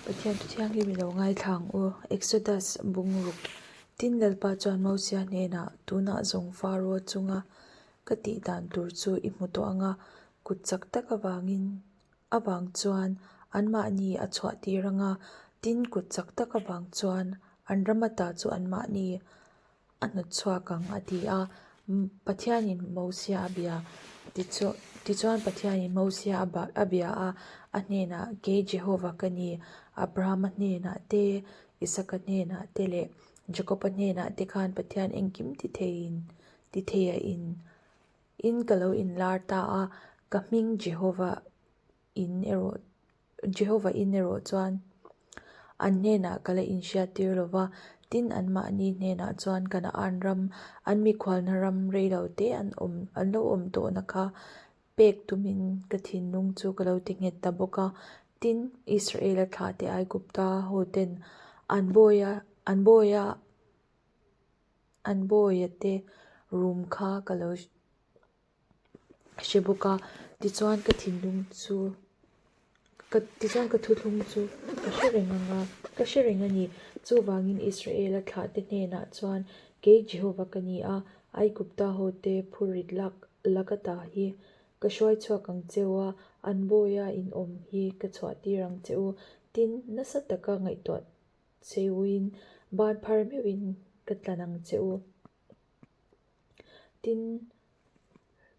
Pathian thu thianghlim i lo ngaithla ang u. Exodus bung ruk. Tin Lalpa chuan Mosia hnenah, Tunah zawng Faro chunga ka tih dan tur chu i hmu tawh ang a, kut chak tak avangin avang chuan anmahni a chhuah tir ang a, tin kut chak tak avang chuan an ram ata chu anmahni a hnawt chhuak ang a ti a. Pathianin Mosia a bia tichuan Pathianin Mosia a bia a, a hnenah, Kei Jehova ka ni, Abrahama hnenah te, Isaka hnenah te leh Jakoba hnenah te khan Pathian engkim ti theiin ti theia in in ka lo inlar ta a, ka hming Jehova in erawh Jehova in erawh chuan an hnenah ka la inhriat tir lo va, tin anmahni hnenah chuan Kanaan ram, an mikhualna ram rei lo te an awm an lo awm tawhna kha pek tumin ka thinlung chu ka lo ti nghet ta bawk a. Tin, Israela thlahte Aigupta hoten an bawia an bawia an bawia te rum kha ka lo hre bawk a, tichuan ka thinlung chu ka tichuan ka thuthlung chu ka hre reng ang a, ka hre reng a ni. Chuvangin Israela thlahte hnenah chuan kei Jehova ka ni a, Aigupta hote phurrit lak laka ta hi ka hruai chhuak ang che u a, an bawia inawm hi ka chhuah tir ang che u. Tin, nasa taka ngaihtuah che uin ban phar meuhin ka tlan ang che u. Tin,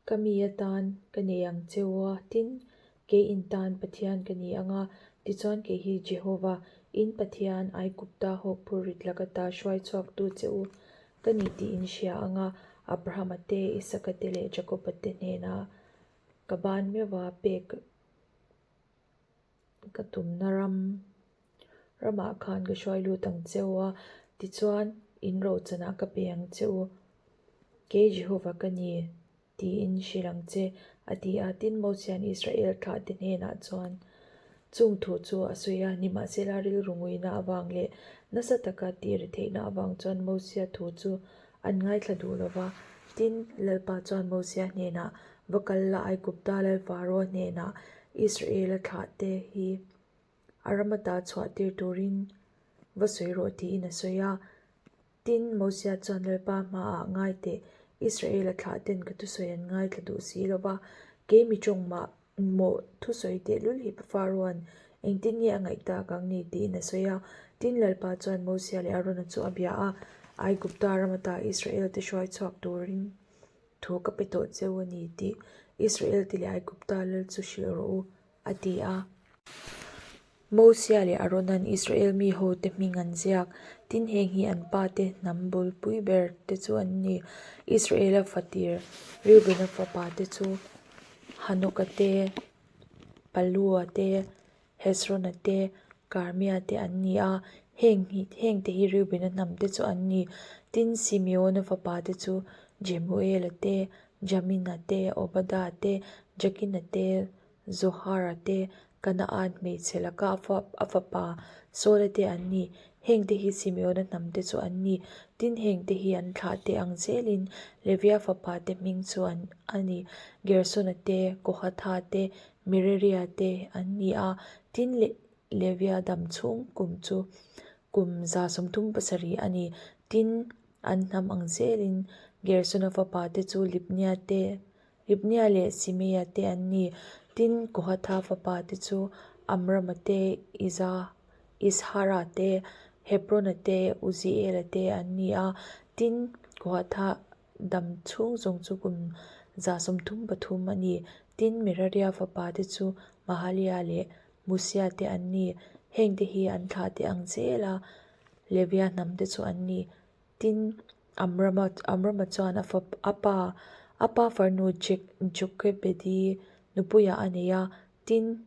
ka mi atan ka nei ang che u a, tin, kei in tan Pathian ka ni ang a, tichuan kei hi Jehova, in Pathian, Aigupta ho phurrit lak ata hruai chhuaktu che u ka ni tih in hria ang a, Abrahama te, Isaka te leh Jakoba te hnena ka ban meuha pek Ka tumna ram ramah khan ka hruai lut ang che u a, tichuan in rochanah ka pe ang che u. Kei Jehova ka ni, tiin hrilh ang che, a ti a. Tin, Mosia'n Israel thlahte hnenah chuan chung thu chu a sawi a, nimahsela rilru nguina avang leh nasa taka tih ri theihna avang chuan Mosia thu chu an ngaithla duh lo va. Tin, Lalpa chuan Mosia hnenah, Va kal la, Aigupta lal Faro hnenah Israela thlahte hi a ram ata chhuah tir turin va sawi rawh tiin a sawi a. Tin, Mosia chuan Lalpa hmaah ngai teh, Israela thlahten ka thusawi an ngaithla duh si lo va, kei mi tawng mah Maw thusawi tehlul hi Pharaoh-a'n engtin nge a ngaih tak ang ni tiin a sawi a. Tin, Lalpa chuan Mosia leh Arona chu a bia a, Aigupta ram ata Israel-te hruai chhuak turin thu ka pe tawh che u a ni tih Israel-te leh Aigupta lal chu hrilh rawh u, a ti a. Mosia leh Arona'n Israel mi hote hming an ziak. Tin, heng hi an pa te hnam bulpui ber te chu an ni. Israela fatir Reubena fapa te chu Hanoka te, Palua te, Hezrona te, Karmia te an ni a. Heng hi heng te hi Reubena hnam te chu an ni. Tin, Simeona fapa te chu Jemuela te, Jamina te, Obada te, Jakina te, Zohara te, Kanaan hmeichhe laka a fapa Saula te an ni. Hengte hi Simeona hnam te chu an ni. Tin, hengte hi an thlah te ang zelin Levia fapa te hming chu an a ni. Gersona te, Kohatha te, Mereria te an ni a. Tin, Levia dam chhung kum chu kum 37 a ni. Tin, an hnam ang zelin Gersona fapa te chu Libnia te, Libnia leh Simea te an ni. Tin, Kohatha fapa te chu Amrama te, Iza, Izhara te, Hebrona te, Uziela te an ni a. Tin, Kohatha dam chhung zawng chu kum 33 a ni. Tin, Meraria fapa te chu Mahalia leh Musia te an ni. Hengte hi an thlah te ang zela Levia hnam te chu an ni. Tin, Amrama Amrama chuan a fap a pa a pa farnu Jek Jokebedi nupuiah a nei a, tin,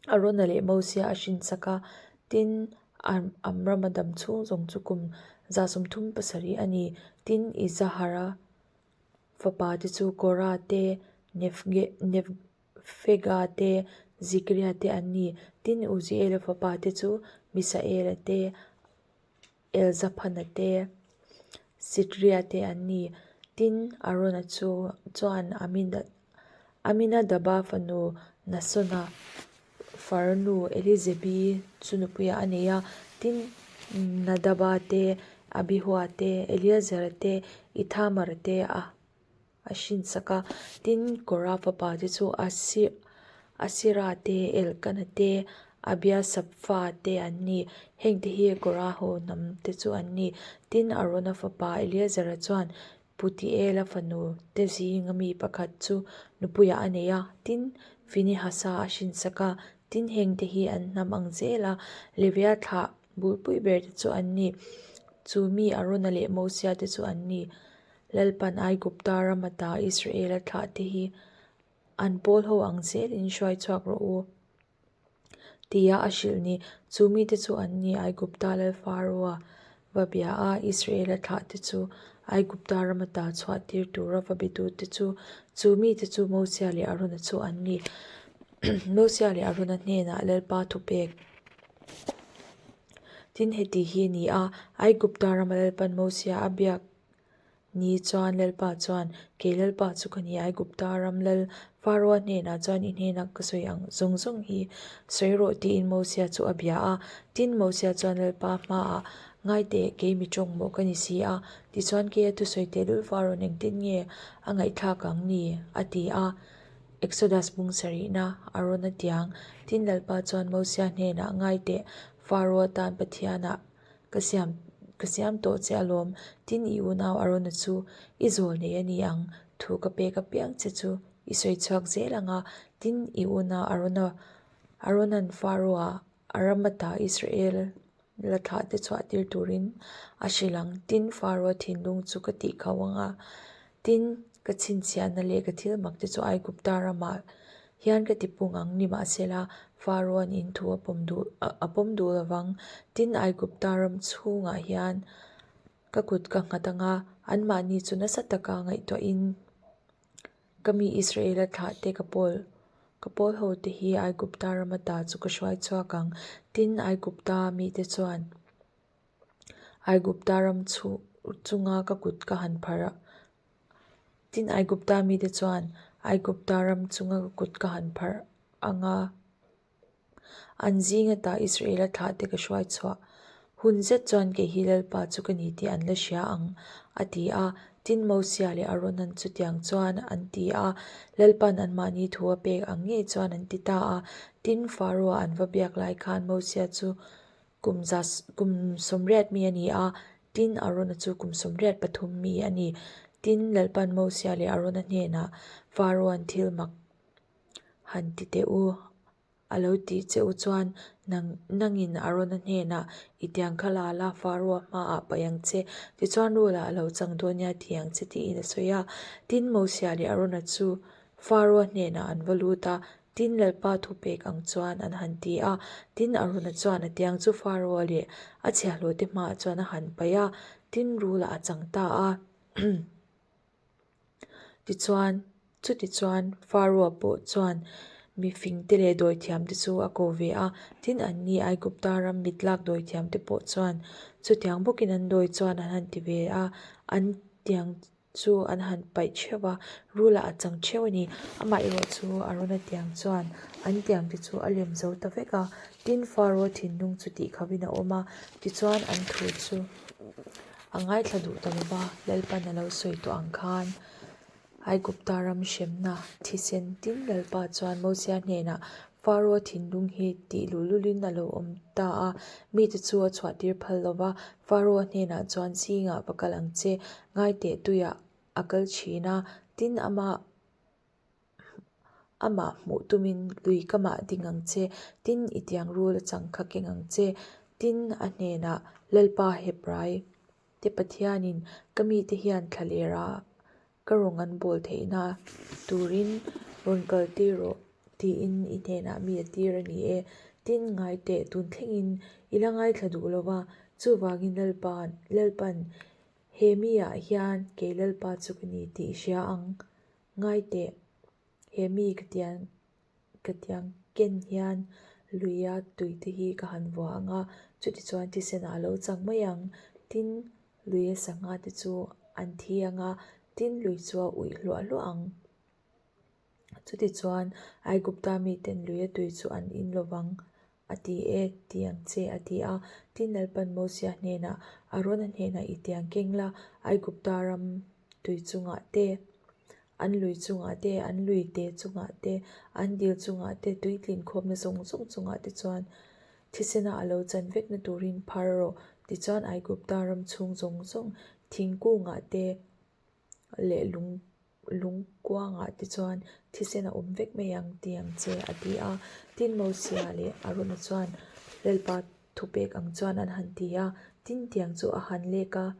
Arona leh Mosia a hrinsak a, tin, Amrama dam chhung zawng chu kum 37 a ni. Tin, Izahara fapa te chu Kora te, Nefge Nef Fega te, Zikria te an ni. Tin, Uziela fapa te chu Misaela te, Elzaphana te, Sitria te an ni. Tin, Arona chu chuan Aminadaba fanu Nasona farnu Elizebi chu nupuiah a nei a, tin, Nadaba te, Abihua te, Eleazara te, Ithamara te a a hrinsak a. Tin, Kora fapa te chu Asira te, Elkana te, Abiasapfa te an ni. Hengte hi Kora ho hnam te chu an ni. Tin, Arona fapa Eleazara chuan Putiela fanu te zinga mi pakhat chu nupuiah a nei a, tin, Finehasa a hrinsak a. Tin, hengte hi an hnam ang zel a, Levia thlah bulpui ber te chu an ni. Chu mi Arona leh Mosia te chu an ni. Lalpan Aigupta ram ata Israela thlah te hi an pawl ho ang zelin hruai chhuak rawh u, tia a hrilh ni. Chu mite chu an ni, Aigupta lal Faroa va bia a, Israela thlah te chu Aigupta ram ata chhuah tir tura va betute chu. Chu mite chu Mosia leh Arona chu an ni. Mosia leh Arona hnenah Lalpa thupek. Tin, heti hi a ni a, Aigupta rama Lalpan Mosia a biak ni chuan Lalpa chuan, Kei Lalpa chu ka ni, Aigupta ram lal Faroa hnenah chuan i hnena ka sawi ang zawng zawng hi sawi rawh tiin Mosia chu a bia a. Tin, Mosia chuan Lalpa hmaah, Ngai teh, kei mi tawng maw ka ni si a, tichuan keia thusawi tehlul Faro'n engtin nge a ngaihthlak ang ni? a ti a. Exodus bung sarihna a rawn a tiang. Tin, Lalpa chuan Mosia hnenah, Ngai teh, Faro atan Pathianah ka siam ka siam tawh che alawm. Tin, i unau Arona chu i zawl nei a ni ang. Thu ka pek apiang che chu i sawi chhuak zel ang a. Tin, i unau Arona Arona'n Faro-a a ram ata Israel la thlah te chhuah tir turin a hrilh ang. Tin, Faro thinlung chu ka tih khauh ang a, tin, ka chhinchhiahna leh ka thil mak te chu Aigupta ramah hian ka ti pung ang. Nimahsela, Faro-a'n in thu a pawm duh a pawm duh lo vang. Tin, Aigupta ram chhungah hian ka kut ka nghat ang a, anmahni chu nasa taka ngaihtuahin Ka mi Israela thlahte ka pawl ka pawl ho te hi Aigupta rama ta chu ka hruai chhuak ang. Tin, Aigupta mite chuan Aigupta ram chunga ka kut ka han phar a. Tin, Aigupta mite chuan Aigupta ram chunga ka kut ka han phar ang a. An zinga ta Israela thlahte ka hruai chhuah hun zet chuan kei hi Lalpa chu ka ni tih an la hria ang, a ti a. Tin, Mosia leh Aaron-a'n chutiang chuan an ti a, Lalpa'n anmahni thu a pek ang ngei chuan an ti ta a. Tin, Pharaoh-a an va biak lai khan Mosia chu kum za kum 80 mi a ni a, tin, Aaron-a chu kum 83 mi a ni. Tin, Lalpa'n Mosia leh Aaron-a hnenah Pharaoh-a'n thil mak Han ti teh u, a lo tih che u chuan nang nangin Arona hnenah i tiang kha la la, Faroa hmaah paih ang che, tichuan rulah a lo chang dawn nia ti ang che tiin a sawi a. Tin, Mosia leh Arona chu Faroa hnenah an va lut a, tin Lalpa thupek ang chuan an han ti a. Tin, Arona chuan a tiang chu Faroa leh a chhiahhlawhte hmaah chuan a han paih a, tin rulah a chang ta a. Tichuan, chutichuan Pharaoh pawh chuan mifingte leh dawithiamte chu a ko ve a, tin anni Aigupta ram mitlak dawithiamte pawh chuan chutiang bawkin an dawi chuan an han ti ve a, an tiang chu an han paih theuh a, rulah a chang theuh a ni. Amaherawh chu Arona tiang chuan an tiangte chu a lem zo ta vek a, tin Pharaoh thinlung chu tihkhavin a awm a, tichuan an thu chu. A ngaithla duh ta lo va, Lalpan a lo sawi tawh ang khan Aigupta ram hremna thisen tin Lalpa chuan Mosia hnenah Faro thinlung hi tih luh lulin a lo awm ta a, mite chu a chhuahtir phal lo va, Faro hnenah chuan zingah va kal ang che, ngaiteh tuiah a kal thin a, tin amah Amah hmuh tumin lui ka mah ding ang che, tin i tiang rul a chang kha keng ang che. Tin, a hnenah, Lalpa Hebrai te Pathianin ka mite hian thlaler a ka rawng an bawl theihna turin rawn kal tir rawh tiin i hnenah mi a tir a ni e. Tin, ngai teh tun thlengin i la ngaithla duh lo va, chuvangin Lalpa Lalpan he miah hian kei Lalpa chu ka ni tih i hria ang. Ngai teh, he mi ka tiang ka tiang ken hian luia tuite hi ka han vuah ang a, chutichuan thisen ah a lo chang mai ang. Tin, luia sangha te chu an thi ang a, tin lui chu a uih hluah hluah ang. Chutichuan, Aigupta miten luia tui chu an in lo vang, a ti e, ti ang che, a ti a. Tin, Lalpan Mosia hnenah, Arona hnenah i tiang keng la, Aigupta ram tui chungah te, an lui chungah te, an lui te chungah te, an dil chungah te, tui tlinkhawmna zawng zawng chungah te chuan thisena a lo chan vekna turin phar rawh. Tichuan, Aigupta ram chhung zawng zawng thingkungah te leh lung lungkuangah te chuan thisen a awm vek mai ang ti ang che a ti a. Tin, Mosia leh Arona chuan Lalpa thupek ang chuan an han ti a, tin tiang chu a han lek a,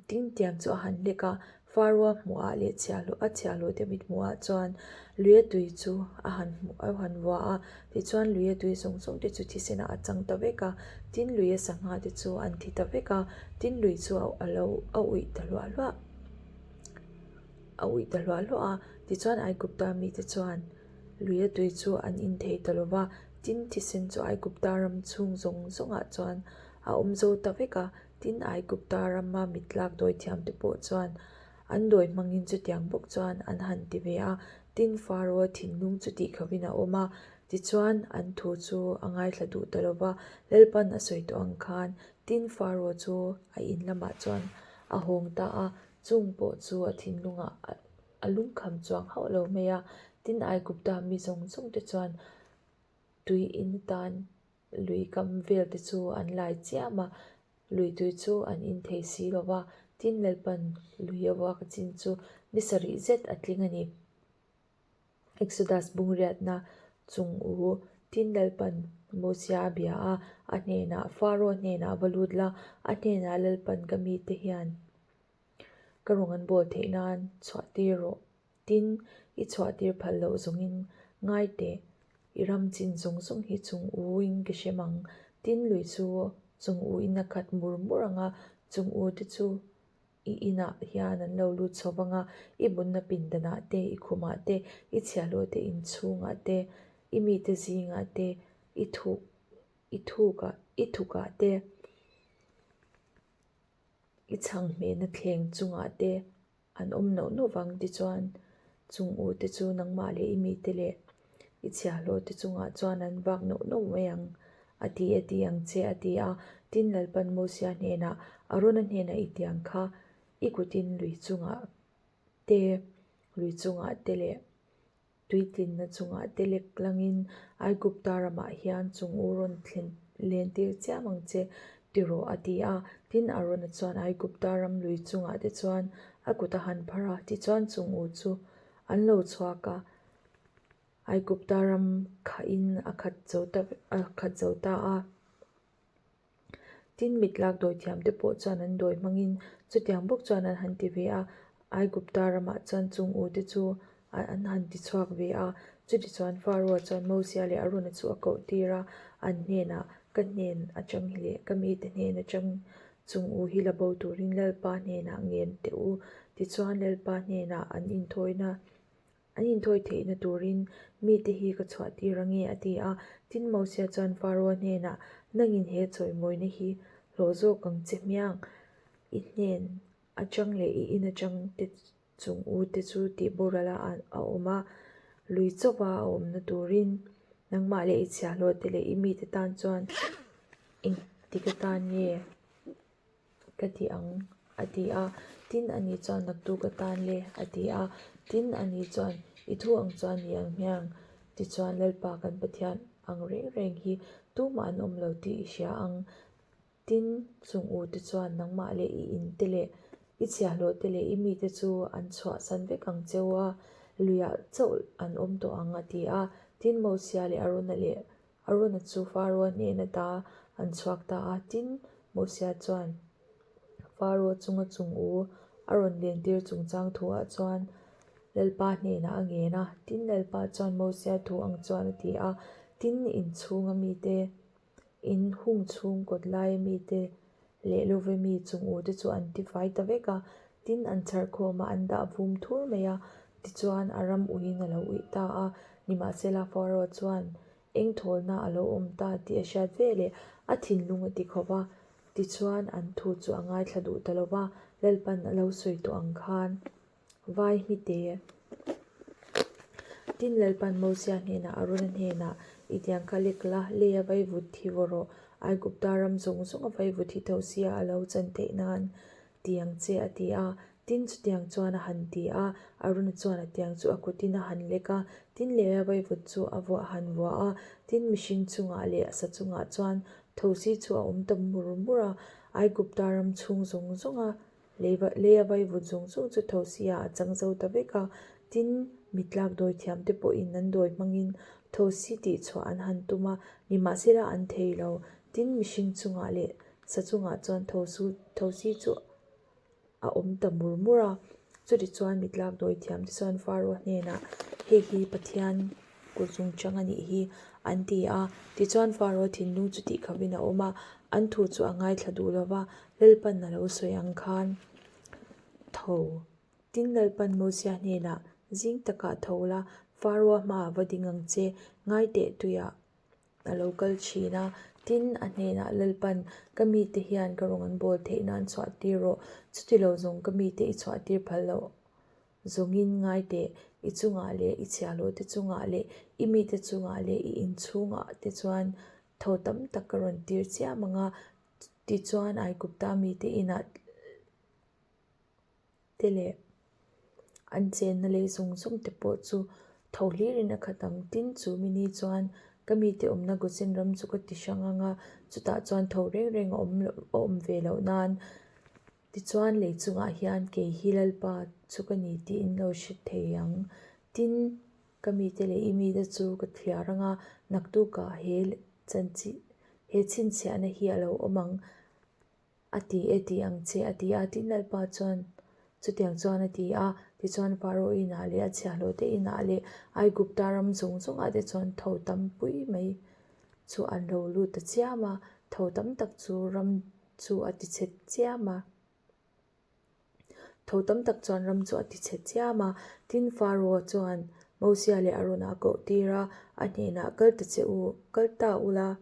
tin tiang chu a han lek a, Faroa hmuhah leh chhiahhlawh a chhiahhlawh te mit hmuhah chuan luia tui chu a han hmuh a han vua a, tichuan luia tui zawng zawng te chu thisenah a chang ta vek a, tin luia sangha te chu an thi ta vek a, tin lui chu a lo a uih ta hluah hluah a uih ta hluah hluah a, tichuan Aigupta mite chuan luia tui chu an in thei ta lo va, tin thisen chu Aigupta ram chhung zawng zawngah chuan a awm zo ta vek a, tin Aigupta rama mitlak dawithiam te pawh chuan an dawi hmangin chutiang bawk chuan an han ti ve a, tin Pharaoh thinlung chu tihkhovin a awm a, tichuan an thu chu a ngaithla duh ta lo va, Lalpan a sawi tawh ang khan Tin, Pharaoh chu a in lamah chuan a hawng ta a, chung pawh chu a thinlungah a lungkham chuang hauh lo mai a. Tin, Aigupta mi zawng zawng te chuan tui in atan lui kam vel te chu an lai chiam a, lui tui chu an in thei si lo va. Tin, Lalpan lui a vuak chin chu ni sarih zet a tling a ni. Exodus bungriatna chung u tin Lalpan Mosia a bia a, a hnenah, Faro hnenah va lut la, a hnenah Lalpan ka mite hian ka rawng an bawl theih nan chhuah tir rawh. Tin, i chhuah tir phal loh zawngin ngai teh, i ram chin zawng zawng hi chung uin ka hrem ang. Tin, lui chu chung uin a khat mur mur ang a, chung u te chu I inah hian an lo lut chho vang a, i bunna pindanah te, i khumah te, i chhiahhlawh te inchhungah te, i mite zingah te, i thuk i thukah i thukah te, i chhang hmehna thleng chungah te an awm noh noh vang tichuan chung u te chu nangmah leh i mite leh i chhiahhlawh te chungah chuan an vak noh noh mai ang a ti a ti ang che a ti a. Tin, Lalpan Mosia hnenah, Arona hnenah i tiang kha i kutin lui chungah te, lui chungah te leh tuitlinna chungah te lek langin Aigupta ramah hian chung u rawn thlen len tir chiam ang che ti rawh a ti a. Tin, Arona chuan Aigupta ram lui chungah te chuan a kut a han phar a, tichuan chung u chu an lo chhuak a. Aigupta ram khahin a khat zo ta a khat zo ta a. Tin, mitlak dawithiam te pawh chuan an dawi hmangin chutiang bawk chuan an han ti ve a. Aigupta ramah chuan chung u te chu an han ti chhuak ve a. Chutichuan Pharaoh chuan Mosia leh Arona chu a koh tir a, an hnenah, Ka hnen atang hi leh ka mite hnen atang chung u hi la bo turin Lalpa hnenah ngen teh u. Tichuan Lalpa hnenah an inthawina An inthawi theihna turin mite hi ka chhuah tir ange, a ti a. Tin, Mosia chuan Pharaoh hnenah, Nangin he chawimawina hi hlawh zawk ang che hmiang, i hnen atang leh i in atang te chung u te chu tih boral a a awm a, lui chauha a awmna turin nangmah leh i chhiahhlawh te leh i mite tan chuan engtik atan nge? Ka ti ang, a ti a. Tin, ani chuan naktuk atan le, a ti a. Tin, ani chuan, I thu ang chuan ni ang hmiang. Tichuan, Lalpa kan Pathian ang reng reng hi tumah an awm lo tih i hria ang. Tin, chung u te chuan nangmah leh i in te leh i chhiahhlawh te leh i mite chu an chhuahsan vek ang cheu a, luiah chauh an awm tawh ang, a ti a. Tin, Mosia leh Arona leh Arona chu Pharaoh hnen ata an chhuak ta a, tin, Mosia chuan Pharaoh chunga chung u a rawn lentir chungchang thuah chuan Lalpa hnenah a ngen a, tin, Lalpa chuan Mosia thu ang chuan a ti a, tin, inchhunga mite, in hung chhung kawt laia mite leh love mi chung u te chu an tifai ta vek a, tin, an chhar khawm a, an dah vum thur mai a, tichuan a ram uiin a lo uih ta a, nimahsela Pharaoh chuan eng thawlna a lo awm ta tih a hriat ve leh a thinlung a ti khawp a, tichuan an thu chu a ngaithla duh ta lo va, Lalpan a lo sawi tawh ang khan vai hmite. Tin, Lalpa'n Mosia hnenah, Arona hnenah, I tiang kha lek la, leia vaivut thi vaw rawh, Aigupta ram zawng zawnga vaivut hi thosia a lo chan theih nan ti ang che, a ti a. Tin, chutiang chuan a han ti a, Arona chuan a tiang chu a kutin a han lek a, tin leia vaivut chu a vuah a han vuah a, tin mihring chungah leh sa chungah chuan thosi chu a awm ta mur mur a, Aigupta ram chhung zawng zawnga Leia vaivut zawng zawng chu thosi ah a chang zo ta vek a, tin, mitlak dawithiam te pawhin an dawi hmangin thosi tihchhuah an han tum a, nimahsela an thei lo. Tin, mihring chungah leh sa chungah chuan thosi chu a awm ta mur mur a. Chutichuan mitlak dawithiam te chuan Faro hnenah, Hei hi Pathian kut zungchang a nih hi, an ti a. Tichuan Faro thinlung chu tihkhavin a awm a, an thu chu a ngaithla duh lo va, Lalpan a lo sawi ang khan tho. Tin, Lalpan Mosia hnenah, Zing takah tho la, Faro-a hmaah va ding ang che, ngai teh tuiah a lo kal thin a. Tin, a hnenah Lalpan, Ka mite hian ka rawn an bawl theih nan chhuah tir rawh, chuti lo zawng ka mite i chhuah tir phal loh Zawngin ngai teh, i chungah leh i chhiahhlawh te chungah leh i mite chungah leh i inchhungah te chuan tho tam tak ka rawn tir chiam ang a, tichuan Aigupta mite inah te leh an chenna lei zawng zawng te pawh chu tho hlirin a khat ang. Tin, chu mi ni chuan ka mite awmna Gosen ram chu ka ti hrang ang a, chutah chuan tho reng reng a awm ve loh nan Tichuan lei chungah hian kei hi Lalpa chu ka ni tih in lo hre thei ang. Tin, ka mite leh i mite chu ka thliar ang a, naktukah he he chhinchhiahna hi a lo awm ang a ti e tih ang che a ti a. Tin, Lalpa chuan chutiang chuan a ti a. Tichuan Pharaoh inah leh a chhiahhlawhte inah leh Aigupta ram zawng zawngah te chuan tho tam pui mai chu an lo lut ta chiam a, tho tam tak chu ram chu a ti chhe chiam a. Tho tam tak chuan ram chu a ti chhe chiam a. Tin, Pharaoh chuan Mosia leh Arona a koh tir a, a hnenah, Kal ta che u, kal ta ula,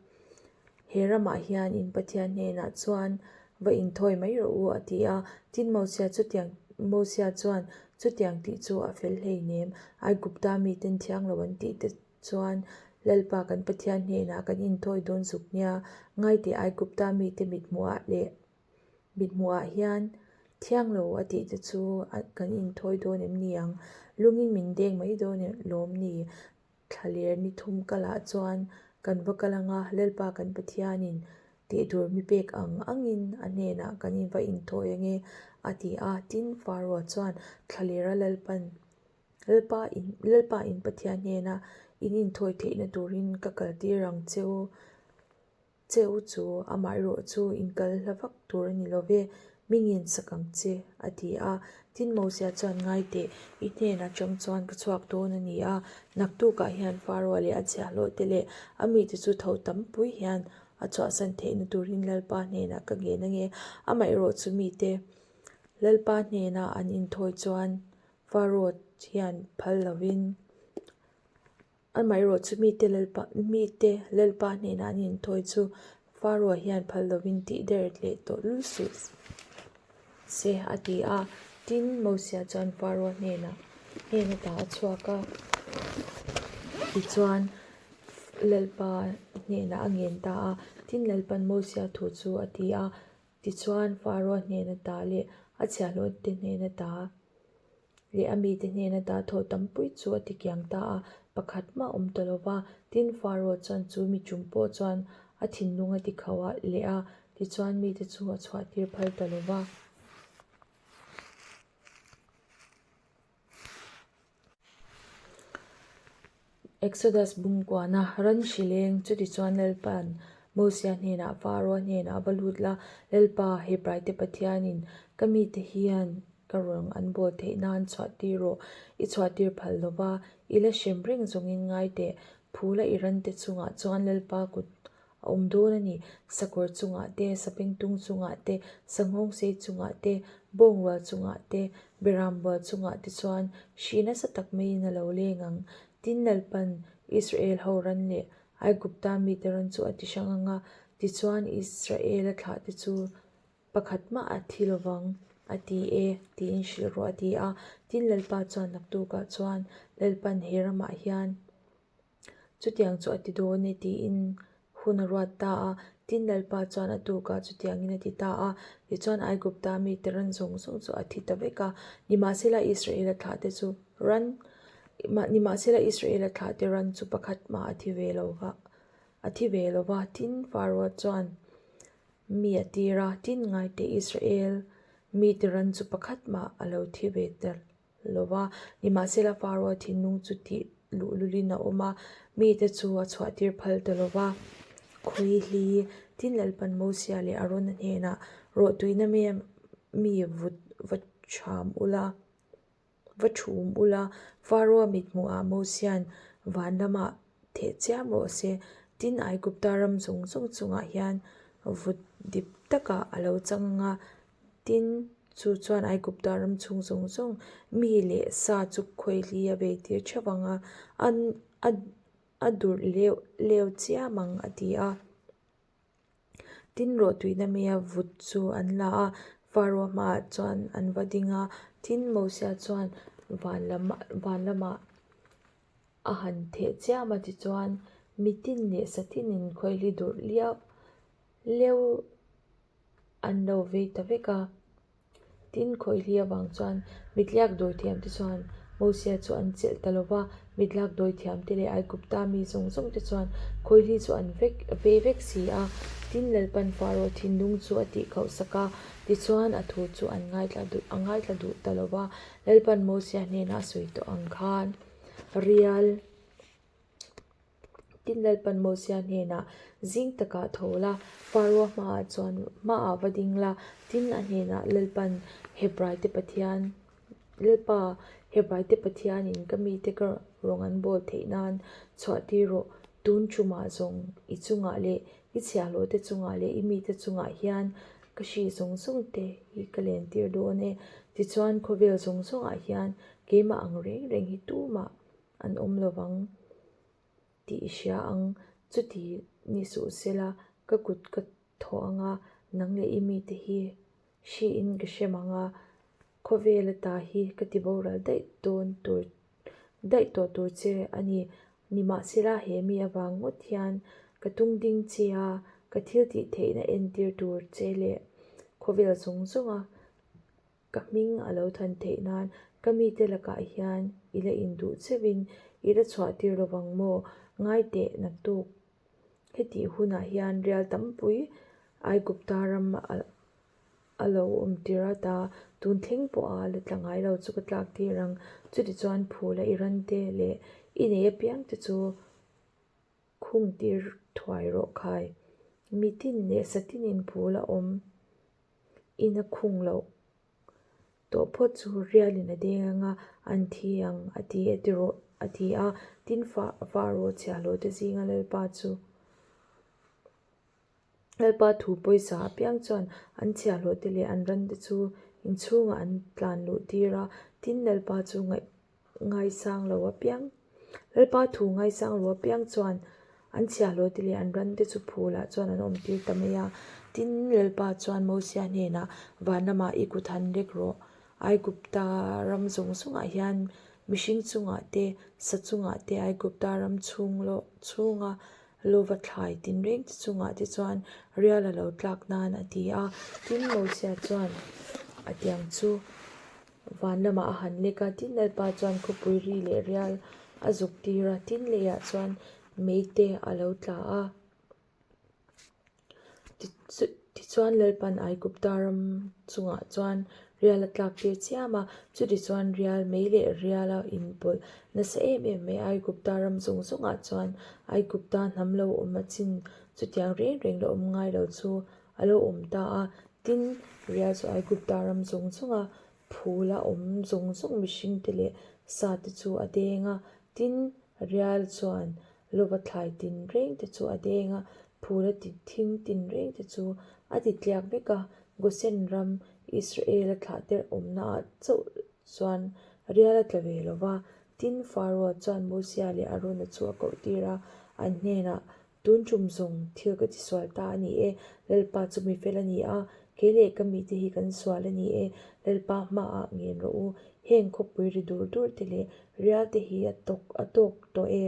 he ramah hian in Pathian hnenah chuan va inthawi mai rawh u, a ti a. Tin, Mosia chutiang Mosia chuan chutiang tih chu a fel hleinem, Aigupta miten thiang lo an tih te Chuan, Lalpa kan Pathian hnenah kan inthawi dawn zuk nia, ngaiteh Aigupta mite mithmuhah leh mithmuhah hian thiang lo a tih te chu kan inthawi dawn em ni ang? Lungin min deng mai dawn lawm ni? Thlaler ni thum kalah chuan kan va kal ang a, Lalpa kan Pathianin tih tur mi pek ang angin a hnenah kan inva inthawi ang e, a ti a. Tin, Pharaoh chuan thlalera Lalpan Lalpa in Lalpa in Pathian hnena in inthawi theihna turin ka kaltir ang che u che u chu amaherawh chu in kal hla vak tur a ni lo ve, mi ngensak ang che, a ti a. Tin Mosia chuan ngai teh, i hnen atang chuan ka chhuak dawn a ni a, naktukah hian Pharaoh leh a chhiahhlawh te leh a mite chu tho tam pui hian a chhuahsan theihna turin Lalpa hnenah ka ngen ange, amaherawh chu mite Lalpa hnena an inthawi chuan Pharaoh hian phal lovin amaherawh chu mite Lalpa mite Lalpa hnenah an inthawi chu Pharaoh hian phal lovin tih der leh tawh lul suh se a ti a. Tin, Mosia chuan Pharaoh hnenah hnen ata a chhuak a, tichuan Lalpa hnenah a ngen ta a. Tin, Lalpa'n Mosia thu chu a ti a, Tichuan, Pharaoh hnen ata leh a chhiahhlawhte hnen ata leh a mite hnen ata thaw tampui chu a tikiang ta a, pakhat mah awm ta lo va. Tin, Pharaoh chuan chu mi tum pawh chuan a thinlung a tikhauh a leh a, tichuan mite chu a chhuahtir phal ta lo va. Exodus bungkuana ran hri leng chutichuan Lalpa'n Mosia hnenah Pharaoh hnenah va lut la, Lalpa, Hebraite Pathianin ka mite hian ka rawn an bawl theih nan chhuah tir rawh, i chhuah tir phal lo va, i la hrem reng zawngin ngai teh, phula i rante chungah chuan Lalpa kut A awm dawn a ni. Sakawr chungah te, sapengtung chungah te, sanghawngsei chungah te, bawngrual chungah te, beram bual chungah te chuan hri nasa tak maiin a lo leng ang. Tin Lalpan Israel ho ran leh Aigupta mite ran chu a ti hrang ang a, tichuan Israela thlahte chu pakhat mah a thi lovang. a ti e, tiin hrilh rawh a ti a. Tin, Lalpa chuan naktukah chuan Lalpan he ramah hian chutiang chu a ti dawn e tiin hun a ruat ta a. Tin, Lalpa chuan a tukah chutiangin a ti ta a. Tichuan, Aigupta mite ran zawng zawng chu a thi ta vek a. Nimahsela, Israela thlahte chu ran Nimahsela, Israela thlahte ran chu pakhat mah a thi ve lo va, a thi ve lo va. Tin, Faroa chuan mi a tir a, tin ngaite Israel mite ran chu pakhat mah a lo thi ve ta lo va. Nimahsela Faroa thinlung chu tih luhlulin a awm a, mite chu a chhuahtir phal ta lo va. Khawihli, tin Lalpan Mosia leh Arona hnenah rawhtuina mi vut va ṭham ula. Va thum ula, Faroa mithmuhah Mosia'n van lamah theh chiam rawh se. Tin, Aigupta ram zawng zawng chungah hian vut dip takah a lo chang ang a, tin, chu chuan Aigupta ram chhung zawng zawng mi leh sa chu khawihli a beitir theuh ang a, a durh leuh leuh chiam ang, a ti a. Tin rawhtuina mia vut chu an la a, Faroa hmaah chuan an va ding a. Tin Mosia chuan van lam van lamah a han theh chiam a, tichuan mitin leh satinin khawihli durh liau leu an lo vei ta vek a. Tin, khawihli avang chuan mitliak dawithiamte chuan Mosia chu an chelh ta lo va, mitlak dawithiamte leh Aigupta mi zawng zawngte chuan khawihli chu an vek vei vek si a. Tin, Lalpan Faro thinlung chu a tihkhauh sak a, tichuan a thu chu an ngaithla duh a ngaithla duh ta lo va. Lalpan Mosia hnenah a sawi tawh ang khan rial Tin Lalpan Mosia hnenah, Zing takah tho la, Faroa hmaah chuan hmaah va ding la, tin a hnenah Lalpan Hebraite Pathian, Lalpa, Hebraite Pathianin ka mite ka rawng an bawl theih nan chhuah tir rawh, tun tumah zawng i chungah leh i chhiahhlawhte chungah leh i mite chungah hian ka hri zawng zawng te hi ka len tir dawn e. Tichuan khawvel zawng zawngah hian keimah ang reng reng hi tumah an awm lo vang tih i hria ang. Chuti ni suh sela ka kut ka thawh ang a, nang leh i mite hi hriin ka hrem ang a, khawvel ata hi ka ti boral daih dawn tur daih tawh tur che a ni. Nimahsela he mi avang ngawt hian ka tung ding che a, ka thil tih theihna entir tur che leh khawvel zawng zawnga Ka hming a lo than theih nan ka mite lakah hian i la induh cheuhin i la chhuah tir lo vang maw? Ngai teh naktuk. Hetih hunah hian rial tampui Aigupta ram a lo awm tir a ta, tun thleng pawha la tla ngai lo chu ka tlak tir ang. Chutichuan phula i rante leh i nei apiangte chu khung tir thuai rawh khai. Mitin leh satinin phul a awm. In a khung loh tawh phawt chu rialin a deng ang a, an thi ang a ti e ti rawh a ti a. Tin Faro chhiahhlawh te zinga Lalpa chu Lalpa thu pawisa apiang chuan an chhiahhlawh te leh an ran te chu inchhungah an tlan luh tir a. Tin Lalpa chu ngaih ngaisang lo apiang. Lalpa thu ngaisang lo apiang chuan an chhiahhlawh te leh an ran te chu phulah chuan an awm tir ta mai a. Tin, Lalpa chuan Mosia hnenah, Van lamah i kut han lek rawh. Aigupta ram zawng zawngah hian mihring chungah te, sa chungah te, Aigupta ram chhung chhunga lova thlai tinreng te chungah te chuan rial a lo tlak nan a ti a. Tin, Mosia chuan a tiang chu Van lamah a han lek a, tin Lalpa chuan khawpui ri leh rial a zuk tir a, tin leiah chuan meite a lo tla a. Tichuan Lalpan Aigupta ram chungah chuan rial a tlak tir chiam a, chutichuan rial mei leh rial a inpawlh nasa em em mai. Aigupta ram zawng zawngah chuan Aigupta hnam lo awm a chin chutiang reng reng la awm ngai lo chu a lo awm ta a. Tin, rial chu Aigupta ram zawng zawnga phula awm zawng zawng mihringte leh sate chu a deng a. Tin, rial chuan lova thlai tinrengte chu a deng a, phula thing tinrengte chu a ti tliak vek a. Gosen ram Israel-a thlahter awmnaah chauh chuan rial a tla ve lo va. Tin, Pharaoh chuan Mosia leh Arona chu a kohtir a, an hnenah, Tun tum zawng thil ka tisual ta a ni e, Lalpa chu mi fel a ni a, Kei leh ka mite hi kan sual a ni e, Lalpa hmaah ngen rawh u. Heng khawpui ri dur dur te leh rial te hi a tawk a tawk tawh e.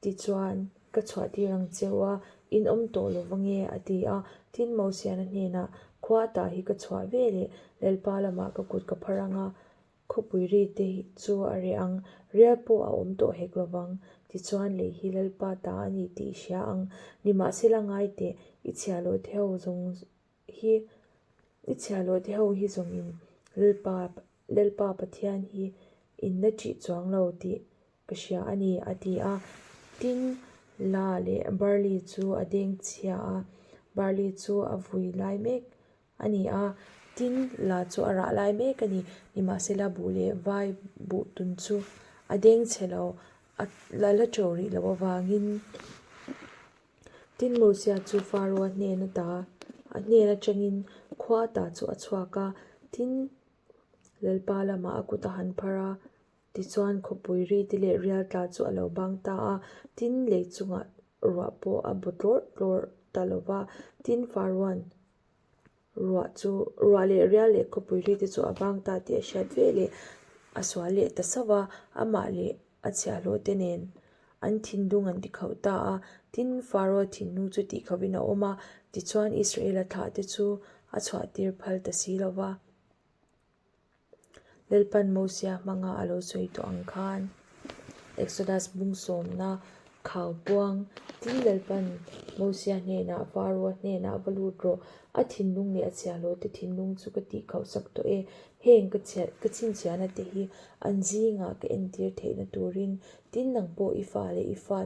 Tichuan, ka chhuahtir ang cheu a, in awm tawh lo va nge? a ti a. Tin, Mosiana hnenah, Khua tah hi ka chhuah ve leh Lalpa lamah ka kut ka phar ang a, Khawpui ri te chu a reh ang, rial pawh a awm tawh hek lo vang. Tichuan, lei hi Lalpa ta a ni tih i hria ang. Nimahsela ngai teh, i chhiahhlawh te ho zawng hi, i chhiahhlawh te ho hi zawngin Lalpa, Lalpa Pathian hi in la ṭih chuang lo tih ka hria a ni, a ti a. Tin, la leh barley chu a deng chhia a, barley chu a vui lai mek a ni a, tin la chu a rah lai mek a ni. Nimahsela buh leh vai buh tun chu a deng chhe lo, a la la ṭo rih loh avangin tin Mosia chu Pharaoh-a hnen ata a hnen atangin khua ata chu a chhuak a, tin Lalpa lamah a kut a han phar a, tichuan khawpui ri te leh rial tla chu a lo bang ta a, tin lei chungah ruah pawh a bu tlawrh tlawrh ta lo va, tin Pharaoh-a'n Ruah chu ruah leh rial leh khawpui ri te chu a vang ta tih a hriat ve leh a sual leh ta sauh a, amah leh a chhiahhlawh te nen an thinlung an ti khauh ta a. Tin, Pharaoh thinlung chu tih khauhin a awm a, tichuan Israela thlah te chu a chhuah tir phal ta si lo va. Lalpan Mosia hmanga a lo sawi tawh ang khan Exodus bung sawmna khau puang tin Lalpan Mosia hnenah Pharaoh hnenah va lut rawh, a thinlung leh a chhiahhlawh te thinlung chu ka tih khauh sak tawh e, heng ka chhiat ka chhinchhiahna te hi an zingah ka entir theihna turin tin nang pawh i fa leh i fa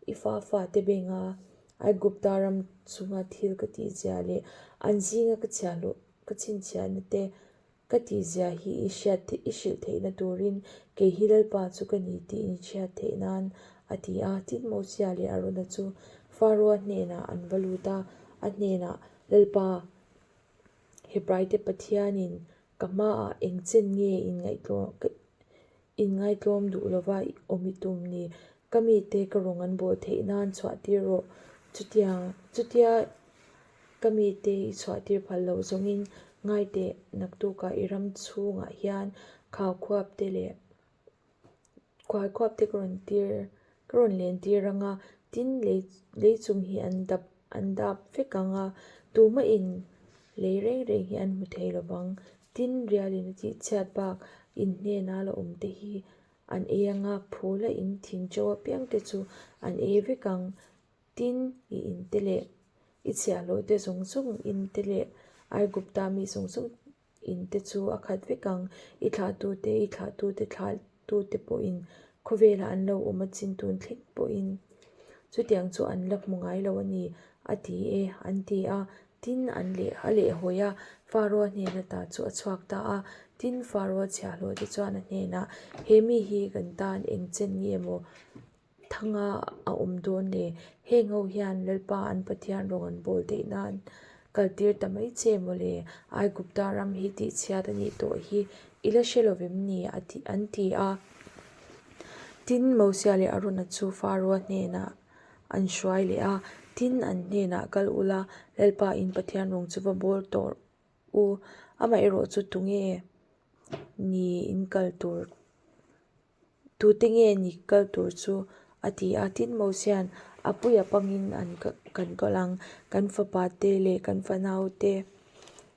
i fa fa te benga Aigupta ram chunga thil ka tihzia leh an zinga ka chhiahhlawh Ka chhinchhiahna te ka tihzia hi i hriat i hrilh theihna turin kei hi Lalpa chu ka ni tih in hriat theih nan a ti a. Tin, Mosia leh Arona chu Pharaoh-a hnenah an va lut a, a hnenah, Lalpa, Hebraite Pathianin ka hmaah eng chen nge inngaihtlawm duh lova awm i tum ni? Ka mite ka rawng an bawl theih nan chhuahtir rawh. Chutiang, chutia Ka mite i chhuahtir phal loh zawngin ngaiteh naktukah i ram chhungah hian khau-khuap te leh khuai-khuap te ka rawn tir ka rawn len tir ang a, tin lei lei chung hi an dap an dap vek ang a, tumahin lei reng reng hi an hmu thei lo vang. Tin, rialin a tihchhiat bak in hnena la awm te hi an ei ang a, phula in thing ṭo apiang te chu an ei vek ang. Tin, i in te leh i chhiahhlawh te zawng zawng in te leh Aigupta mi zawng zawng in te chu a khat vek ang. I thlahtute, i thlahtute thlahtute pawhin khawvelah an lo awm a chin tun thleng pawhin chutiang chu an la hmu ngai lo a ni, a ti e, an ti a. Tin, an leh a lehhawi a, Pharaoh hnen ata chu a chhuak ta a. Tin, Pharaoh chhiahhlawh te chuan a hnenah, He mi hi kan tan eng chen nge maw? Thanga a awm dawn le. Heng ho hian Lalpa an Pathian rawng an bawl theih nan kal tir ta mai che maw le? Aigupta ram hi tihchhiat a nih tawh hi i la hre lovem ni? a ti an ti a. Tin, Mosia leh Arona chu Pharaoh hnenah an hruai leh a, tin, an hnenah kal ula, Lalpa in Pathian rawng chu va bawl tawh u, amaherawhchu tunge ni in kal tur Tute nge ni kal tur chu? a ti a. Tin, Mosia'n a puia pangin an kan kal ang, kan fapa te leh kan fanau te,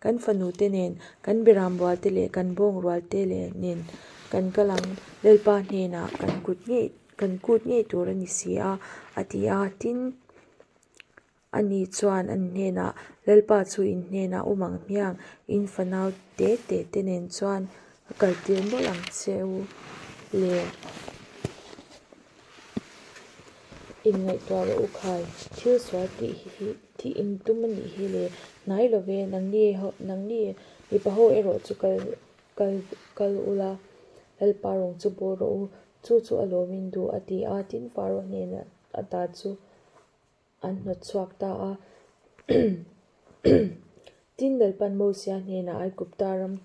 kan fanu te nen, kan beram rual te leh kan bawng rual te leh nen kan kal ang, Lalpa hnenah kan kut ngei kan kut ngei tur a ni si a, a ti a. Tin, Ani chuan an hnenah, Lalpa chu in hnenah awm ang hmiang, in fanau te te te nen chuan ka kaltir mawlh ang che u le. Inngaihtuah rawh u khai, thil sual tih hi tih in tum a nih hi le, hnai lo ve, nangni nangni mipa ho erawh chu kal kal kal ula, Lalpa rawng chu bawl rawh u, chu chu a lawm in duh a ti a, tin Pharaoh hnenah ata chu An hnawt chhuak ta a. Tin, Lalpan Mosia hnenah Aigupta ram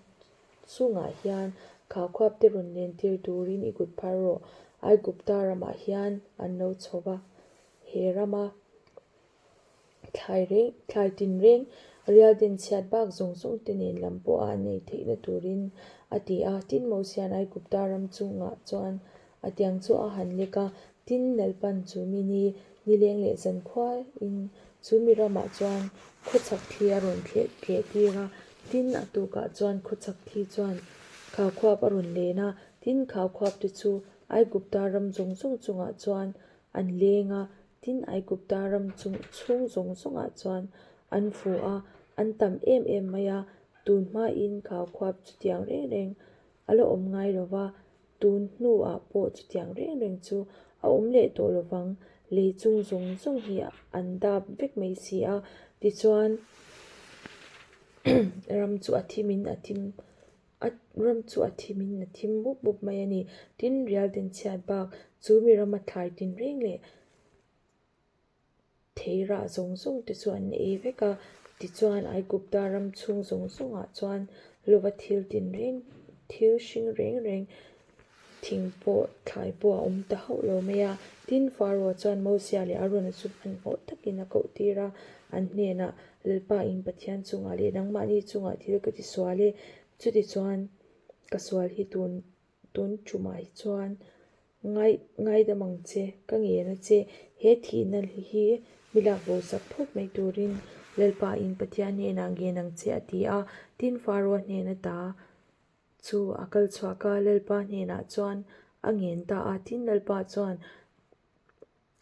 chungah hian khaukhuap te rawn lentir turin i kut phar rawh. Aigupta ramah hian an lo chho va, he rama thlai reng, thlai tin reng Rial denchhiat bak zawng zawng te nen lam pawha an ei theihna turin a ti a. Tin, Mosia'n Aigupta ram chungah chuan a tiang chu a han lek a, tin, Lalpan chu mi ni, nileng leh zankhuain chu mi ramah chuan khawchhak thli a rawn thleh tleh tir a. Tin, a tukah chuan khawchhak thli chuan khaukhuap a rawn len a, tin, khaukhuap te chu Aigupta ram zawng zawng chungah chuan an leng a, tin Aigupta ram chung chhung zawng zawngah chuan an fu a, an tam em em mai a, tun hmain khaukhuap chutiang reng reng a la awm ngai lo va, tun hnuah pawh chutiang reng reng chu a awm leh tawh lo vang, lei chung zawng zawng hi an dap vek mai si a, tichuan ram chu a thimin a thim A ram chu a thim in a thim mup mup mai a ni. Tin, rial den chhiat bak chu mi rama thlai tinreng leh thei rah zawng zawng te chu an ei vek a. Tichuan, Aigupta ram chhung zawng zawngah chuan lova thil tinreng, thil hring reng reng, thing pawh, thlai pawh a awm ta hauh lo mai a. Tin, Pharaoh chuan Mosia leh Arona chu hmanhmawh takin a koh tir a, an hnenah, Lalpa in Pathian chungah leh nangmahni chungah thil ka ti sual e, chutichuan ka sual hi tun tun tumah hi chuan ngai ngaidam ang che, ka ngen a che, he thihna hi mi lak bo sak phawt mai turin Lalpa in Pathian hnenah ngen ang che a ti a. Tin, Pharaoh hnen ata Chu a kal chhuak a, Lalpa hnenah chuan a ngen ta a, tin Lalpa chuan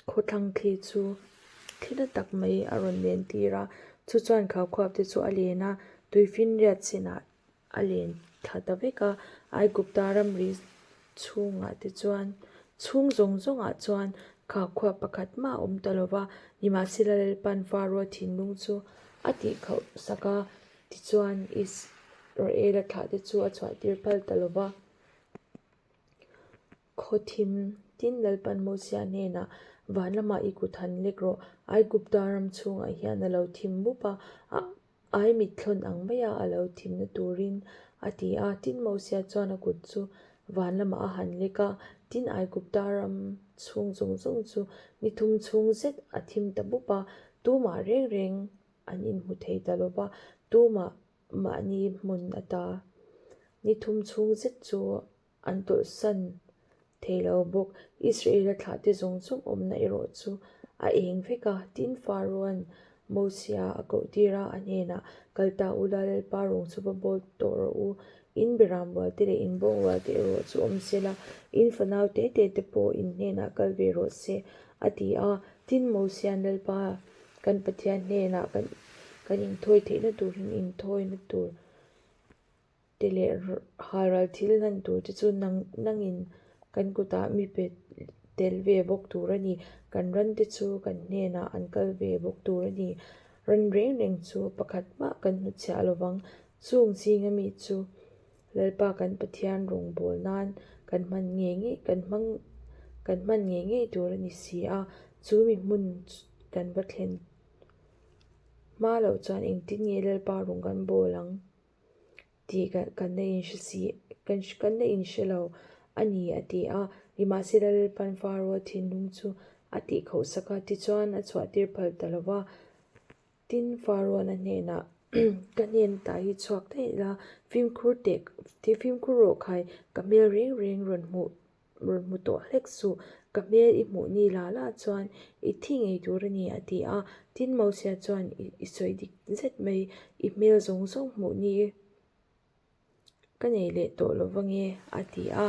khawthlang thli chu thli na tak mai a rawn len tir a, chu chuan khaukhuap te chu a len a, tuifinriat chinah a len thla ta vek a, Aigupta ramri chhungah te chuan chhung zawng zawngah chuan khaukhuap pakhat mah a awm ta lo va, nimahsela Lalpa'n Pharaoh thinlung chu a tihkhauh sak a. Tichuan, Israela thlahte chu a chhuahtir phal ta lo va. Khaw thim tin Lalpan Mosia hnenah, Van lamah i kut han lek rawh, Aigupta ram chhungah hian a lo thim mup a, a ai mitthlawn ang maia a lo thimna turin, a ti a. Tin, Mosia chuan a kut chu van lamah a han lek a, tin Aigupta ram chhung zawng zawng chu ni thum chhung zet a thim ta mup a, tumah reng reng an inhmu thei ta lo va, tumah mahni hmun ata ni thum chhung zet chu an tawlhsan thei lo bawk. Israela thlahte zawng zawng awmna erawh chu a eng vek a, tin Pharaoh-a'n Mosia a koh tir a, a hnenah, Kal ta ula, Lalpa rawng chu va bawl tawh rawh u, in beram rualte leh in bawng rualte erawh chu awm se la, in fanau te te te pawh in hnenah kal ve rawh se, a ti a. Tin, Mosia'n Lalpa Kan Pathian hnenah kan kan inthawi theihna turin inthawina tur te leh halral thil hlan tur te chu nang nangin kan kutah mi pe tel ve bawk tur a ni. Kan ran te chu kan hnenah an kal ve bawk tur a ni. Ran reng reng chu pakhat mah kan hnutchhiah lovang. Chung zinga mi chu Lalpa kan Pathian rawngbâwl nân kan hman ngei ngei kan hmang kan hman ngei ngei tur a ni si a, chu mi hmun kan va thlen hma loh chuan engtin nge Lalpa rawng kan bâwl ang tih kan la inhre si kan kan la inhre lo a ni a ti a. Nimahsela Lalpa'n Pharaoh thinlung chu a tihkhauh sak a, tichuan a chhuahtir phal ta lo va. Tin, Pharaoh-a hnenah, Ka hnen ta hi chhuak daih la, fimkhur teh, ti fimkhur rawh khai, ka hmel reng reng rawn hmuh rawn hmu tawh hlek suh, ka hmel i hmuh ni la la chuan i thi ngei tur a ni, a ti a. Tin, Mosia chuan, I sawi dik zet mai, i hmel zawng zawng hmuh ni ka nei leh tawh lo va nge, a ti a.